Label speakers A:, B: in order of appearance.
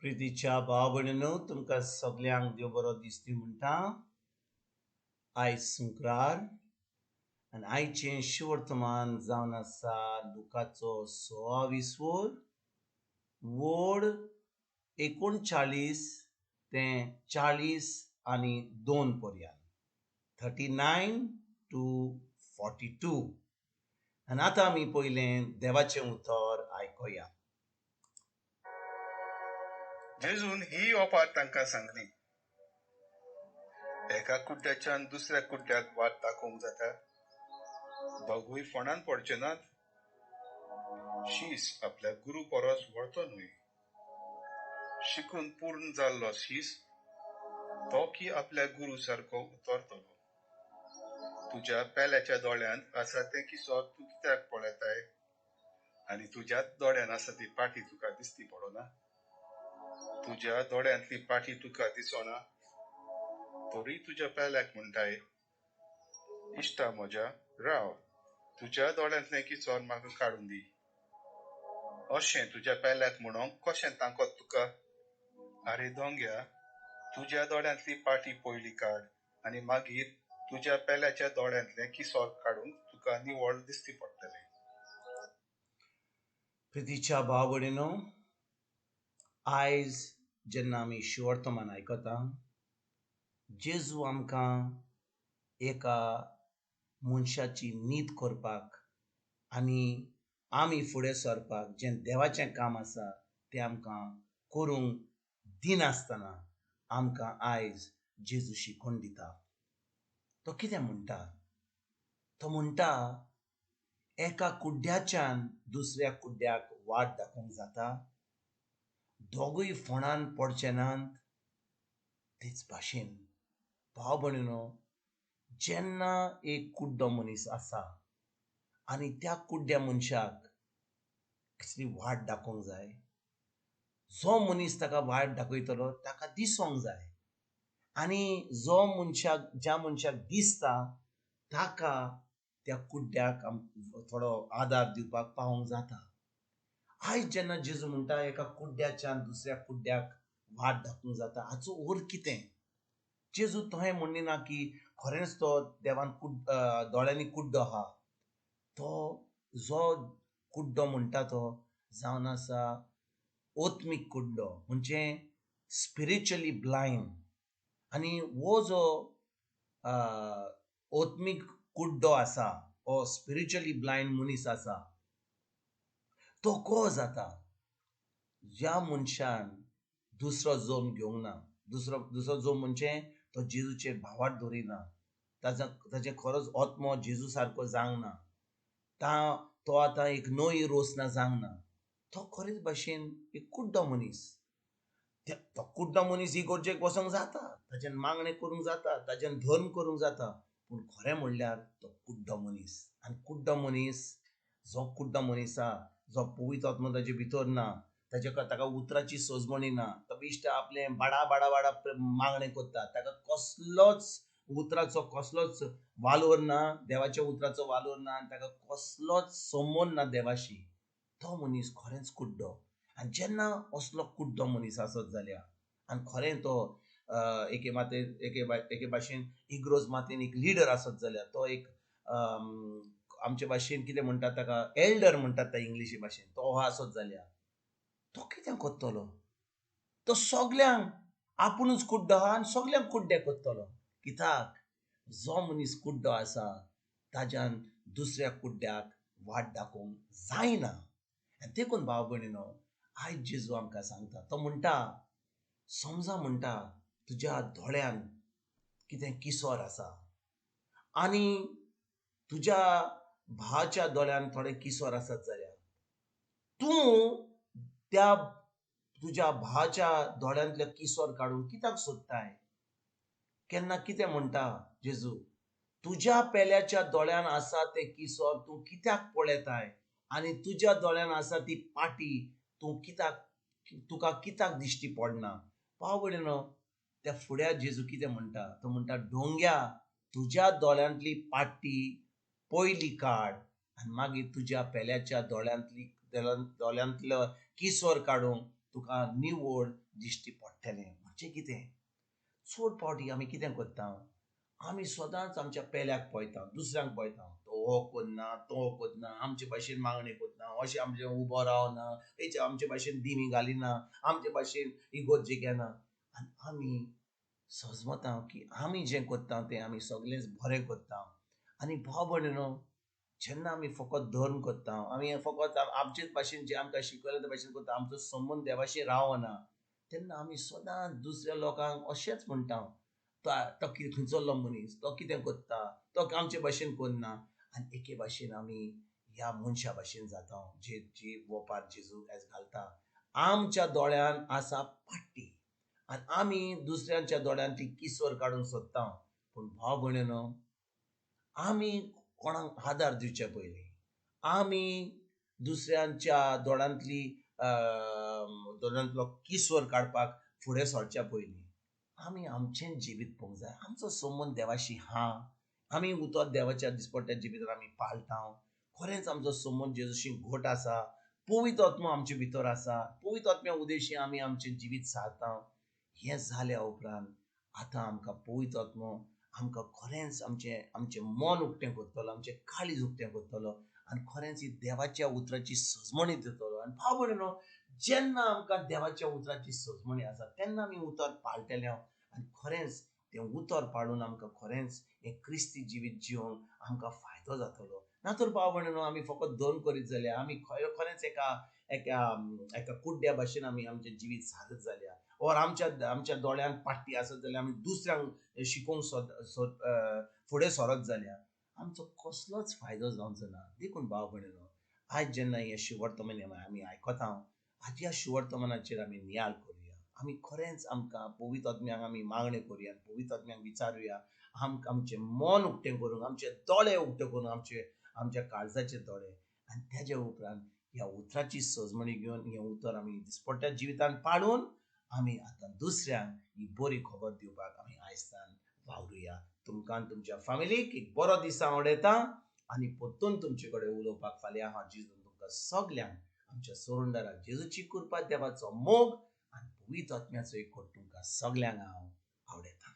A: प्रितीच्या भाव भयणीनो, तुमकां सगल्यांक देव बरो दिसती म्हणटा. आयज शुक्रार आनी आयचें शिवर्तमान जावन आसा लुकाचो 26 वड 39 ते 42 पर्यंत, 39 to 42. आनी आतां आमी पयलें देवाचें उतर आयकुया.
B: जेजून ही ओपार तांकां सांगली, एका कुड्ड्याच्यान दुसऱ्या कुड्ड्याक वाट दाखोवंक जाता? दोगूय फोंडान पडचे नात? शीस आपल्या गुरू परस व्हडतो न्हय, शिकून पूर्ण जाल्लो शीस तो की आपल्या गुरू सारको उतरतलो. तुज्या पेल्याच्या दोळ्यांत आसा तें किसोर तूं कित्याक पळयताय, आनी तुज्याच दोळ्यान आसा ती पाटी तुका दिसती पडना? तुज्या दोळ्यांतली पाटी तुका दिसना तरी तुज्या पेल्याक म्हणटाय, इश्टा म्हज्या राव, तुज्या दोळ्यांतलें किसोर म्हाका काडून दी. अशें तुज्या पेल्याक म्हणूंक कशें तांकत तुका? आरे दोंग्या, तुज्या दोळ्यांतली पाटी पयली काड आनी मागीर तुज्या पेल्याच्या दोळ्यांतलें किसोर काडूंक तुका निवळ दिसती पडटलें.
A: प्रितीच्या भाव भयणीनो, आयज जेन्ना आमी शिवर्तमान आयकता, जेजू आमकां एका मनशाची नीत करपाक आनी आमी फुडें सरपाक जें देवाचें काम आसा तें आमकां करूंक दिनासतना आमकां आयज जेजू शिकोवन दिता. तो कितें म्हणटा? तो म्हणटा, एका कुड्ड्याच्यान दुसऱ्या कुड्ड्याक वाट दाखोवंक जाता? दोगूय फोंडान पडचे नात? तेच भाशेन भाव भयणीनो, जेन्ना एक कुड्डो मनीस आसा आनी त्या कुड्ड्या मनशाक कसली वाट दाखोवंक जाय, जो मनीस ताका वाट दाखयतलो ताका दिसोंक जाय, आनी जो मनशाक ज्या मनशाक दिसता ताका त्या कुड्ड्याक थोडो आदार दिवपाक पावोंक जाता. आयज जेन्ना जेजू म्हणटा एका कुड्ड्याच्यान दुसऱ्या कुड्ड्याक वाट दाखोवंक जाता, हाचो अर्थ कितें? जेजू तोहें म्हणना की खरेंच तो देवान दोळ्यांनी कुड्डो आहा. तो जो कुड्डो म्हणटा तो जावन आसा आत्मीक कुड्डो, म्हणजे स्पिरिच्युअली ब्लायंड. आनी हो जो आत्मीक कुड्डो आसा, हो स्पिरिच्युअली ब्लायंड मनीस आसा, तो को जाता ज्या मनशान दुसरो जोम घेवंक ना. दुसरो जोम म्हणजे तो जेजूचेर भावार्थ दवरिना, ताचें खरोच आत्मो जेजू सारको जावंक ना, तो आतां एक नवी रोसना जावंक ना, तो खरेच भाशेन एक कुड्डो मनीस. तो कुड्डो मनीस इगर्जेक वचोंक जाता, ताच्यान मागणें करूंक जाता, ताच्यान धर्म करूंक जाता, पूण खरें म्हणल्यार तो कुड्डो मनीस. आनी कुड्डो मनीस, जो कुड्डो मनीस आहा, जो पवित्र आत्मो ताजे भितर ना, ताका उतराची सजमणी ना, तो इश्ट आपलें बाडा बाडा बाडा मागणें करता, ताका कसलोच उतराचो कसलोच वालोर ना, देवाच्या उतराचो वालोर ना, आनी ताका कसलोच संबंद ना देवाशी, तो मनीस खरेंच कुड्डो. आनी जेन्ना असलो कुड्डो मनीस आसत जाल्यार, आनी खरें तो एके मातेन एके भाशेन इग्रोज मातेन एक लिडर आसत जाल्यार, तो एक आमचे भाशेन कितें म्हणटात ताका, एल्डर म्हणटात त्या इंग्लिशी भाशेन, तो हो आसत जाल्यार तो कितें करतलो? तो सगल्यांक आपुणूच कुड्डो आहा आनी सगल्यांक कुड्डे करतलो. कित्याक? जो मनीस कुड्डो आसा ताज्यान दुसऱ्या कुड्ड्याक वाट दाखोवंक जायना. आनी देखून भाव भयणीनो, आयज जेजू आमकां सांगता, तो म्हणटा, समजा म्हणटा तुज्या दोळ्यान कितें किसोर आसा आनी तुज्या भावाच्या दोळ्यान थोडें किसोर आसत जाल्यार, तूं त्या तुज्या भावाच्या दोळ्यांतलें किसोर काडून कित्याक सोदताय? केन्ना कितें म्हणटा जेजू, तुज्या पेल्याच्या दोळ्यान आसा तें किसोर तूं कित्याक पळयताय, आनी तुज्या दोळ्यान आसा ती पाटी तूं कित्याक, तुका कित्याक दिश्टी पडना? भाव भयणीनो, त्या फुड्या जेजू कितें म्हणटा? तो म्हणटा, डोंग्या, तुज्या दोळ्यांतली पाटी पयली काड आनी मागीर तुज्या पेल्याच्या दोळ्यांतलो किसोर काडूंक तुका निवळ दिश्टी पडटलें. म्हणजे कितें, चड फावटी आमी कितें करता, आमी सदांच आमच्या पेल्याक पळयता, दुसऱ्यांक पळयता, तो हो करना तो करना, आमचे भाशेन मागणी करना, अशें आमचें उबो रावना, हेचे आमचे भाशेन दिमी घालिना, आमचे भाशेन इगोर्जी घेना. आनी आमी सजमता की आमी जें करता तें आमी सगळेंच बरें करता. आनी भाव भयणीनो, जेन्ना आमी फकत धर्म करता, आमी फकत आमचेच भाशेन जें आमकां शिकयलें ते भाशेन करता, आमचो संबंद देवाशी रावना, तेन्ना आमी सदांच दुसऱ्या लोकांक अशेंच म्हणटा, तो खंयचो मनीस, तो कितें करता, तो आमचे भाशेन करना. आनी एके भाशेन आमी ह्या मनशा भाशेन जाता जे जी वोपार जेजू एज घालता. आमच्या दोळ्यान आसा पाट्टी आनी आमी दुसऱ्यांच्या दोळ्यान ती किसोर काडूंक सोदता. पूण भाव भयणीनो, आमी कोणाक आदार दिवचे पयलीं, आमी दुसऱ्यांच्या दोळ्यांतली दोळ्यांतलो किसोर काडपाक फुडें सरच्या पयलीं आमी आमचें जिवीत पळोवंक जाय. आमचो संबंद देवाशी हा, आमी उतर देवाच्या दिसपट्ट्या जिवितान आमी पाळटा, खरेंच आमचो संबंद जेजूशी घट आसा, पवित्र आत्मो आमचे भितर आसा, पवित्र आत्म्या उदेशी आमी आमचें जिवीत सारता. हें जाल्या उपरांत आतां आमकां पवित्र आत्मो आमकां खरेंच आमचें आमचें मन उक्तें करतलो, आमचें काळीज उक्तें करतलो आनी खरेंच ही देवाच्या उतराची सजमणी दितलो. आनी भाव भयणीनो, जेन्ना आमकां देवाच्या उतराची सजमणी आसा तेन्ना आमी उतर पाळटले आनी खरेंच तें उतर पाळून आमकां खरेंच हें क्रिस्ती जिवीत जिवंक आमकां फायदो जातलो. ना तर भाव भयणीनो, आमी फकत धर्म करीत जाल्यार आमी खरेंच एका एका एका कुड्ड्या भाशेन आमी आमचें जिवीत सारत जाल्यार, ओर आमच्या आमच्या दोळ्यांत पाट्टी आसत जाल्यार आमी दुसऱ्यांक शिकोवंक सोद फुडें सरत जाल्यार आमचो कसलोच फायदो जावचो ना. देखून भाव भयणीनो, आयज जेन्ना हें शिवर्तमान आमी आयकता, आज ह्या शिवर्तमानाचेर आमी नियाळ करुया. आमी खरेंच आमकां पवित्र आत्म्याक आमी मागणें करुया, पवित्र आत्म्याक विचारुया आमकां आमचें मन उक्तें करूंक, आमचे दोळे उक्ते करूंक, आमचे आमच्या काळजाचे दोळे. आनी तेज्या उपरांत ह्या उतराची सजमणी घेवन हें उतर आमी दिसपट्ट्या जिवितान पाळून आमी आतां दुसऱ्यांक ही बरी खबर दिवपाक आमी आयजतान वावरुया. तुमकां तुमच्या फामिलीक एक बरो दीस हांव उडयता आनी परतून तुमचे कडेन उलोवपाक फाल्यां हांव जेजून तुमकां सगल्यांक आमच्या सोरुंडाराक जेजूची कृपा, देवाचो मोग आनी पवित्र आत्म्याचो एकवट तुमकां सगल्यांक हांव आवडयता.